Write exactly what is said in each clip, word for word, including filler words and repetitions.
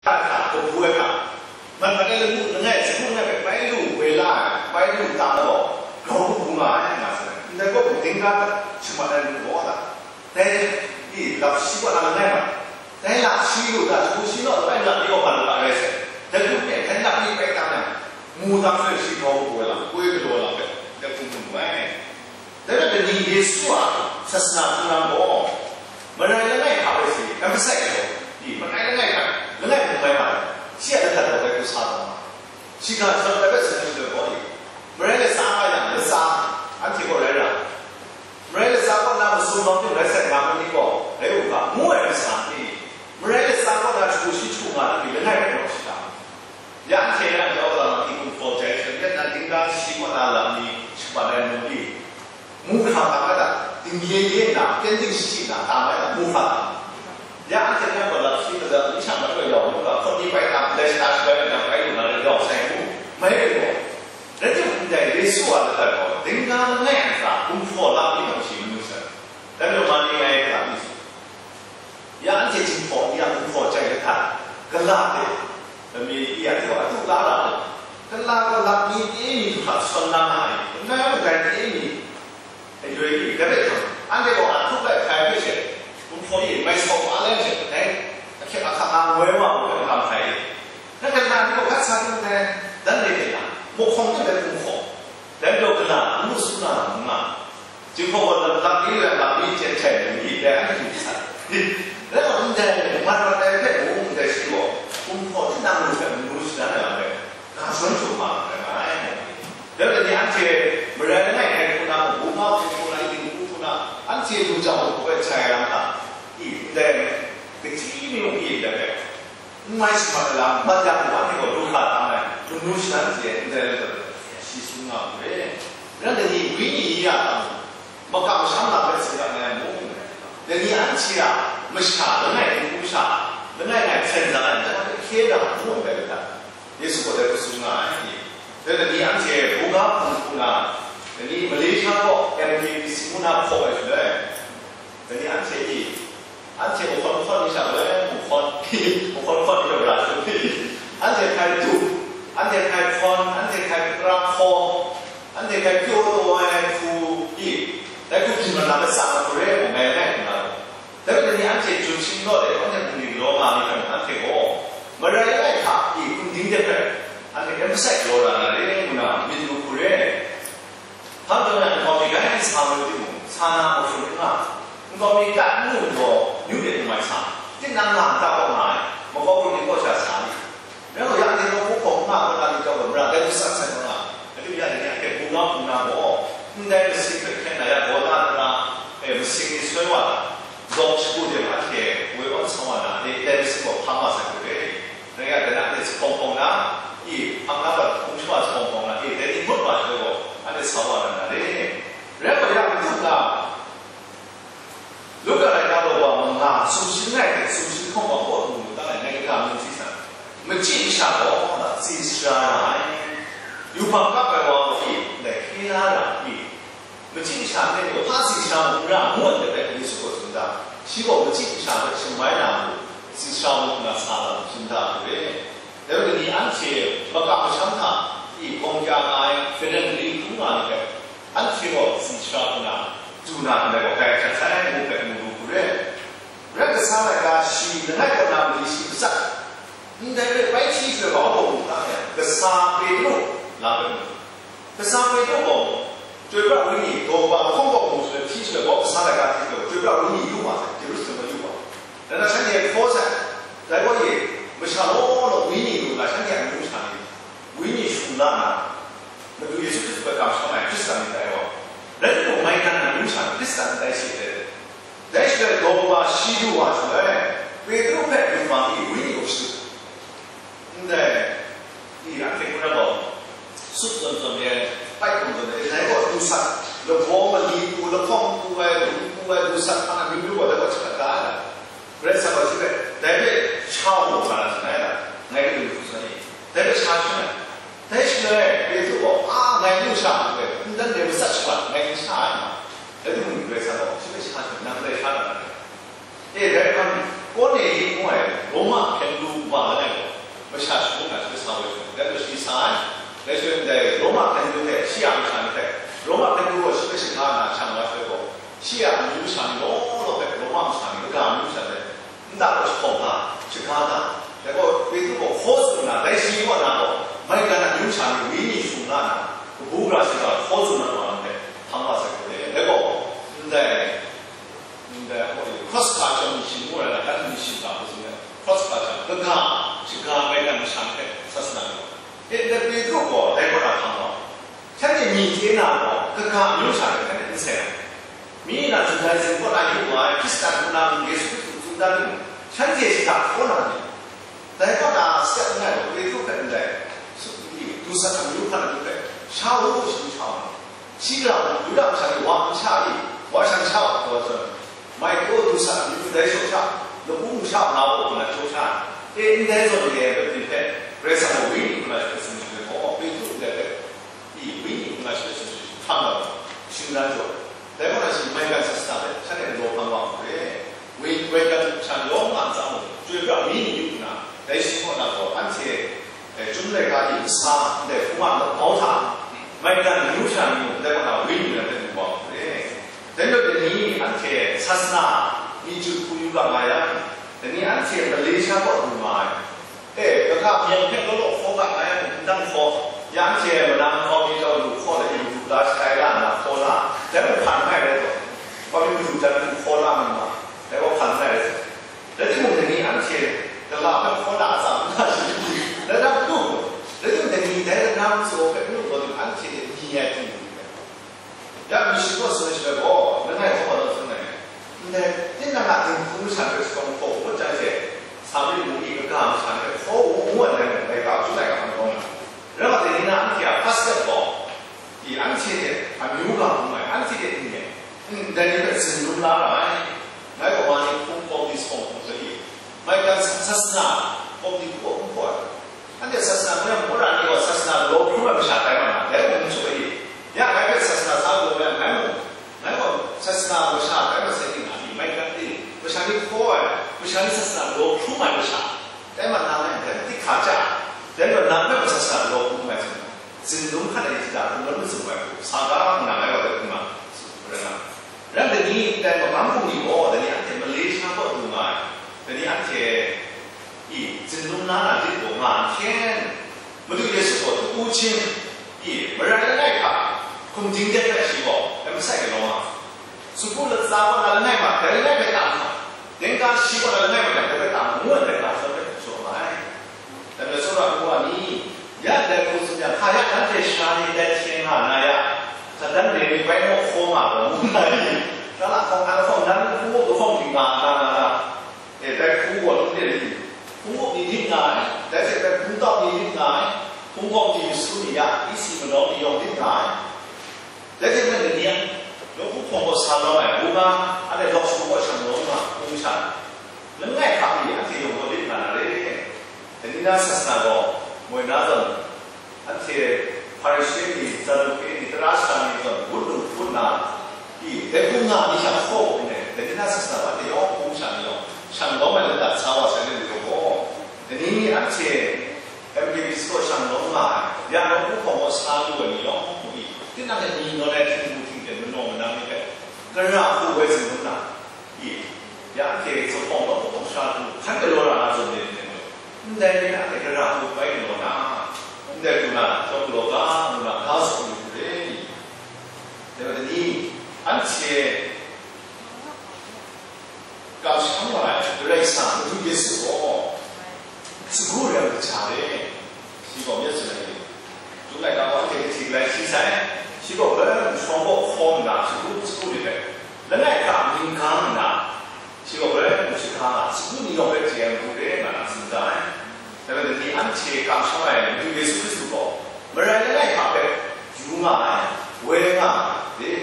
Hta, kabu ai hta, man mat ai lamu langai, sagu langai hpe bai lu woi la ai, bai lu ta na gaw, grau kabu nga ai nga sai. Ndai gaw, dingga hta shamat ai lamu gaw ta. Dai, i, lap shi wa na langai ma. Dai lap shi lu ta, shagu shi naw, dai lap ni gaw man lu ta rai sai. Dai lu hpe, dai lap ni bai ta na, mu tak sai shi grau kabu ai lam, koi galaw lam hpe, dai hkum lu ai. Dai rai nna, Yesu a sasana hpung na gaw, marai langai hta bai si, emphasize ai gaw, i, marai langai hta, langai hpung mai ma ai, shi a ladat gaw bai hku sa taw ma ai. Shi ga shadawn ai bai tsun ai shaloi gaw, i, marai latsa nga yang, latsa, anhte gaw rai ra. Marai latsa kaw na masum bang ting rai sat nga ai ni gaw, rai u ga, ngu ai masha ni, marai latsa kaw na hku shi hku nga ai ni, langai hpung shi ta. Ya anhte na jaw la ma, tinang hpaw jai sha, ya na dingdang shi kaw na lam ni, shi kaw na nu ni, mu hkra tam ai ta, dingye ye nna, pyen ding shi na, tam ai ta, mu hkra tam. Ya anhte na gaw lap shi kaza, ni sha ma gaw yau, mu hkra, hpawt ni bai tam, dai shi ta shi bai tam, bai lu na, yau sai mu, mai rai gaw. Rai timung, ndai Yesu a ladat gaw, dingdang langai a hkra, gumhpraw lam ni hkra shi nu sai. Dai majaw, ma ni ngai hkra mi su. Ya anhte Jinghpaw ni a gumhpraw chyai lahkra, gala de, lami ya hte wa adu la ra ai, gala galak ni chye mi hkra sawn na nga ai, langai langai chye mi, aiyoi mi, dai hpe hkrang, anhte gaw a hkrup ai hkai hpe she, gumhpraw e mai sawk wa ai she, dai ahkyep ahkang nga ngoi wa u hpe lam hkai e. Nanhte na ni gaw hkat sa ting dai, dan re de na, mahkawng de bai gumhpraw, dai majaw gala n lu su na, n nga. Jinghpaw gaw lam, lam ni lam, lam ni chyen hkrai ai ni dai, anhte hku sa. Dai gaw ndai, man mat ai hpe mung, ndai shi gaw, gumhpraw tinang lu hpe mung lu shadan ai lam hpe, ga shadawn htum ma ai nga ai. Dai rai nna, anhte marai langai hkrai hku na, mung, bungga hku na, ning hku na, anhte lu jang hku bai chai ai lam hta, i, ndai, kachyi mi mung i, ndai hpe, n mai shamat ai lam, mat yang gaw, anhte gaw lu hkra tam ai, hkungnu shadan hte ndai lam gaw, shi tsun nga mu re. Rai nna ni, wenyi ni a tam, makam masham lam hpe tsin ra ai mung, dai ni anhte a masha langai hkungnu sha, langai ngai hpyen za ai, dai hpe hkye ra mu ai lam, Yesu gaw dai hpe tsun nga ai. Rai nna ni, anhte bungga hpung hku na, dai ni Malaysia gaw M K B C ngu na hpaw ai shaloi, dai ni anhte i, anhte mahkawn hkawn ni sha, eh, mahkawn, mahkawn hkawn ni sha, gara hkru hte, anhte hkai du, anhte hkai hkawn, anhte hkai pra hkaw, anhte hkai pyaw taw ai hku i, dai hku byin mat na masha a hku re mung, ngai langai hku na gaw. Dai rai nna ni anhte chun shing law de, anhte hpung ni galaw nga ai hpe mung, anhte gaw marai langai hta i hkum ding de hpe, anhte emphasize galaw ra na re ngu na myit lu hku re. Hpa taw na nkau mi grai sa mayu timung, sa na mauhkrum n nga, nkau mi kat n lu nhtawm, myu de n mai sa, tinang nga nta kaw nga ai, makau ru ni kaw sha sa ni, rai gaw, ya ni gaw, hpung hkaw n nga kaw na ni chyawm gaw, mara dai hku sat sat nga, akyu ya ni, anhte bungga hpung na gaw, ndai masing hpe hkyen na ya gaw na nna, e, masing ni soi wa, dawng shagu de, anhte woi awn sa wa na, e, dai masing gaw hpang wa sai hku re. Rai nga, dai na hte sa hpawng hpawng na, i, hpang na gaw hpung shawa sa hpawng hpawng na, i, dai ni ngut wa shaloi gaw, anhte sa wa na na re. Rai gaw, ya matu na, Luka laika law wa manga, sumshin ngai hte sumshin hkawng wa kaw mu lu ta ai, ngai kaga myit hti sa, machyi masha gaw tsi sara ra ai, yubak kap ai wa gaw, i, ndai hkye la ra ai, machyi masha hte gaw hpa tsi sara mung n ra, ngu ai hpe Yesu gaw tsun da, shi gaw machyi masha hpe shamai na matu, tsi sara mung n ra sa na matu, tsun da, ngu re. Dai rai nna ni anhte makam masham hta i gawng kya nga ai, hpyen ai mali hkrum nga ai hpe, anhte gaw tsi sara hku na, du na ndai gaw grai hkrat sai ngu hpe mu lu hku re. Rai kasa laika shi langai kaw na mali shi matsat, ndai hpe bai hti shaloi gaw, gaw mu ta yang, kasa Petru lam hpe mu. Kasa Petru gaw, Chyoi pra Wenyi, daw kaba lahkawng kaw mu shaloi hti shaloi gaw, kasa laika hti shaloi gaw, Chyoi pra Wenyi yu wa sai, Jerusalem yu wa. Dai na shanhte hkaw sai, dai gaw e, masha law law Wenyi lu nna, shanhte a amyu sha ni, Wenyi shung la nna, Madu Yesu Hkristu hpe kamsham ai Hkristan ni tai gaw, rai timung, maigan ai amyu sha ni Hkristan ni tai shi ai. Dai shaloi daw kaba shi du wa shaloi, Petru hpe yubak ni Wenyi gaw shadu. Ndai, i, anhte hku na gaw, sup zawn zawn e, pai hkum zawn e, dai gaw du sat, lagaw mali pu, lahkawng pu ai, lu pu ai, du sat hpa na myu myu gaw, dai gaw hkrat da ai. Karai Kasang gaw shi hpe, dai hpe sha wa na ra ai, ngai du hku sa ni, dai hpe sha sha ai. Dai shaloi, Petru gaw, a, ngai nu sha hku e, n dan de matsat shabat, ngai n sha ai ma. Rai timung, Karai Kasang gaw shi hpe sha sha, nang ndai sha na ra ai. E, dai hpang, Korneli ngu ai Roma hpyen du wa langai gaw, Dai gaw Petru gaw hkaw tsun nna, dai shi kaw na gaw, maigan amyu sha ni wenyi shung la nna, kabu gara shiga hkaw tsun na wa ndai hpang wa sai hku le. Dai gaw, ndai, ndai, cross culture mi shing ngu ai na, kan mi shing ga hku tsun ai, cross culture, kaga, shaga maigan masha hpe sat sat na gaw. E, ndai Petru gaw dai kaw na hpang wa. Shanhte myi chye na gaw, kaga amyu sha hte hkan n seng ai. Mi na Judaizim kaw na yu wa ai, Hkristan hku na mung Yesu Hkristu tsun dan mung, shanhte shada hkaw na ni? Dai kaw na step n ai gaw, Petru hpe ndai, su, du sat amyu hkan amyu hpe, sha u, shi sha u. Shi gaw, Yuda masha ni wa n sha i, wa shan sha u, taw zawn, mai kraw du sat amyu dai shaw sha, lapu mu sha u na gaw, nna jaw sha, e, ndai zawn re ai, ni hpe, Karai Kasang gaw wenyi hku na shi hpe tsun shanhte gaw, Petru ndai hpe, I, wenyi hku na shi hpe sumsum shi hkam na gaw, shingran jaw ai. Dai gaw na shi maigan sasana hpe shanhte galaw hkam wa mu re. Wai, maigan sha yawng a ntsa mung, chyoi pra mi ni yu nna, dai shi kaw na gaw, anhte, eh, chyum laika ni nsa, ndai hpung a mauhpa hta, maigan amyu sha ni mung, dai gaw na wenyi na hpe mu wa mu re. Dai majaw, dai ni anhte sasana myi chyu hku yu ga nga yang, dai ni anhte Malaysia kaw du nga ai. E, kaga myang hpe law law hkaw ga nga yang, ndang hkaw, ya anhte manang hkaw mi taw lu hkaw let, yu du la shatai la nna hkaw la, dai mung hpan nngai rai taw, hkaw mi madu jan hku hkaw la nga ma, dai gaw hpan nngai rai taw. Rai timung, dai ni anhte gala hpe hkaw la a tsam n nga shi, dai hta matu, rai timung, dai ni dai lanang tsaw hpe n lu taw, anhte ni ai htingnu hpe. Ya, mi shi kaw tsun ai shi gaw, langai hkaw na tsun ai. Ndai, tinang a dinghpung masha hpe shakawn hkaw ngut jang she, Samari mung i kaga masha hpe hkaw u ngu ai, dai mung, dai ga hpyi ai ga hkam rawng ai. Rai wa, dai ni na anhte a first step gaw, i anhte hte amyu ga hpung ai, anhte hte n-, n-, dai ni hpe zindum la ra ai. Ngai gaw ma ni hpung baptis hpawng hpung sa i, maigan sa-, sasana baptis hpaw n hpaw ai. Anhte sasana hkrum yang, Mora ni gaw sasana galaw hkrum ai masha tai mat na, dai mung n chye ai. Ya, ngai hpe sasana sa galaw yang, ngai mung, ngai gaw sasana masha tai mat sai ting, a pyi mai hkra e, masha ni hkaw ai, masha ni sasana galaw hkrum ai masha tai mat na, ngai hpe dik hka ja, dai gaw nang hpe gaw sasana galaw hkrum ai hte, zindum hkan ai hta hkrum mat mazum ai hku, sa ga nna ngai gaw dai hkrum nga, tsun hku rai nga. Rai nna, dai ni, dai magam bungli gaw, dai ni anhte Malaysia kaw du nga ai, dai ni anhte i, zindum la na lit gaw nga nhkyen, Madu Yesu gaw htu hku hpyi, i, marai langai hta hkum ding de hpe shi gaw, e masai galaw nga, sukpu latsa kaw na langai ma, dai langai hpe tam hkra, dingga shi kaw na langai ma, dai hpe tam ngu ai, dai ga zawn hpe hkum shaw nga ai. Dai hpe tsawra ngu ai ni, ya ndai hku tsun yang, hka ya nanhte sara ni dai hte nga na ya, Satan re ni bai naw hkaw nga gaw, ngu na ni, na la hkawng, na la hkawng, nan hpung u lahkawng di nga, nga, nga, nga. E, dai hpung u gaw lung de li, hpung u ni lit nga ai, dai hte dai hpung tau ni lit nga ai, hpung gaw ni su ni ya, isi manawng ni yawng lit nga ai. Dai hte maren dai ni a, nawku hpawng gaw sa lawm ai, ngu nga, anhte lawk shu gaw shang lawm nga, hpung sha, langai hka pyi anhte yawng gaw lit nga na re. Dai ni na sasana gaw, moi na zawn, anhte Hparishe ni, Saduke ni, tara sara ni zawn, ngut lu hput na, i, dai hpung nga ni hta hkaw u nme, dai ni na sasana gaw anhte yawng hpung sha ni yawng, shang lawm ai ladat sa wa sai na lu gaw, dai ni anhte M K B C kaw shang lawm nga ai, ya nawku hpawng gaw sa lu ai ni yawng hku i, tinang e ni nawn ai htingbu htingten manaw manang ni hpe, gara hku woi zun nna, i, ya anhte zuphpawng nawku hpawng sha hku hkan galaw ra na zawn de, ndai ni anhte gara hku bai galaw na, ndai hku na, chyawm galaw ga, ngu na, ga tsun lu hku re, dai wa dai ni, anhte kamsham wa ai Karai Kasang Madu Yesu gaw, sagu rem kaja re, shi gaw myit tsun ai ni, Chyum laika gaw anhte kahti galai hti sai, shi gaw galai mung shawng kaw hkaw nna, sagu, sagu ni hpe, langai hka ninggang nna, shi gaw galai mung shaga nga, sagu ni yawng hpe chye ai matu re nga na tsun da ai. Dai rai nna, ni anhte kamsham ai Madu Yesu Hkristu gaw, marai langai hka hpe yu nga ai, woi nga ai, dai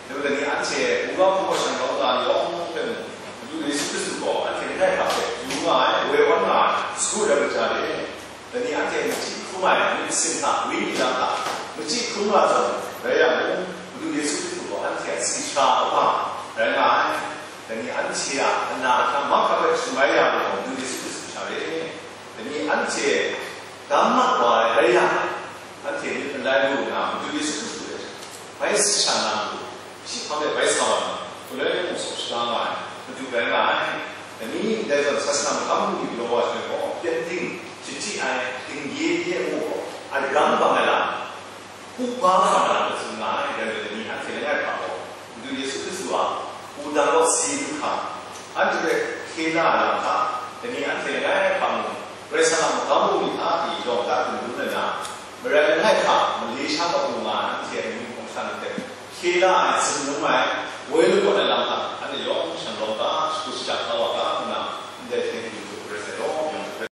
rai nna, ni anhte wunga hpung gaw shang kau nga ai yawng hpe mung, Madu Yesu Hkristu gaw anhte langai hka hpe yu nga ai, woi wan nga ai, sagu rem kaja re. Dai ni anhte machyi hkrum ai myit sin hta, wenyi lam hta machyi hkrum nga zawn rai yang mung, Madu Yesu Hkristu gaw anhte a sisa kaba rai nga ai. Dai ni anhte a ana hta mahkra hpe shamai ya lu gaw, Madu Yesu Hkristu sha re. Dai ni anhte dam mat wa ai rai yang, anhte myit malai lu nna, Madu Yesu Hkristu hpe bai sasha na matu, shi hpang de bai sa wa na, galoi mung saw shaga nga ai, Madu rai nga ai. Dai ni ndai zawn sasana magam bungli galaw wa sai gaw, Pyengdin, shachyi ai, dingye ye gaw, aram bang ai lam, upa hkam ai lam tsun nga ai, dai majaw ni anhte langai hpa gaw, Madu Yesu Hkristu a wudang gaw si lu hkra, anhte hpe hkye la ai lam hta, dai ni anhte langai hpa mung, Karai Kasang a magam bungli hta pyi yawng da dun dun ai na, Marai langai hta, Malaysia kabu nga ai anhte a amyu hkawm hkran hte, hkye la ai, tsun lung ai, woi lu kaw ai lam